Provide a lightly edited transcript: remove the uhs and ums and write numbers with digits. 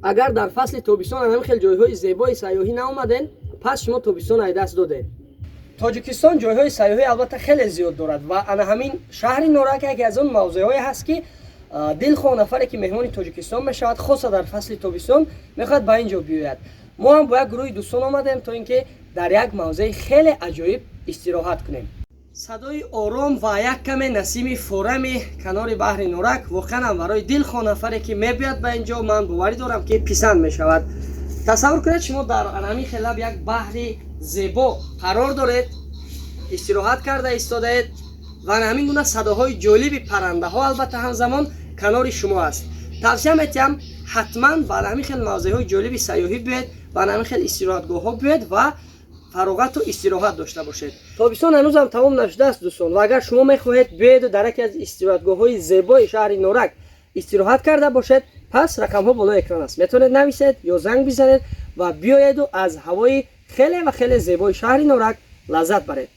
Агар дар фасли тобистон ҳамин хел ҷойҳои зебои сайёҳӣ наомаден, пас шумо тобистон ай даст додед. Тоҷикистон ҷойҳои сайёҳӣ албатта хеле зиёд дорад ва ана ҳамин шаҳри Норак яке аз он мавзеъҳое ҳаст, ки дилхоҳ нафаре, ки меҳмони Тоҷикистон мешавад, хоса дар фасли тобистон, мехоҳад ба ин ҷо биёяд. Мо ҳам бо як гурӯҳи дӯстон омадем, то ин ки дар як мавзеи хеле аҷоиб истироҳат кунем. Садои ором ва як каме насими форами канори баҳри Норак воқеан ҳам барои дилхоҳ нафаре, ки мебиёд ба ин ҷо, ман боварӣ дорам, ки писанд мешавад. Тасаввур кунед, шумо дар ҳамин хел лаб як баҳри зебо қарор доред, истироҳат карда истодаед ва ҳамин гуна садоҳои ҷолиби паррандаҳо албатта ҳамзамон канори шумо аст. Тавсия метиҳам, ҳатман ба ҳамин хел мавзеъҳои ҷолиби сайёҳӣ биёед, ба ҳамин хел истироҳатгоҳҳо биёед ва фароғату истироҳат дошта бошед. Тобистон ҳанӯзам тамом нашудааст, дӯстон, ва агар шумо мехоҳед биёеду дар яке аз истироҳатгоҳҳои зебои шаҳри Норак истироҳат карда бошед, пас рақамҳо болои экран аст, метавонед нависед ё занг бизанед ва биёеду аз ҳавои хеле ва хеле зебои шаҳри Норак лаззат баред.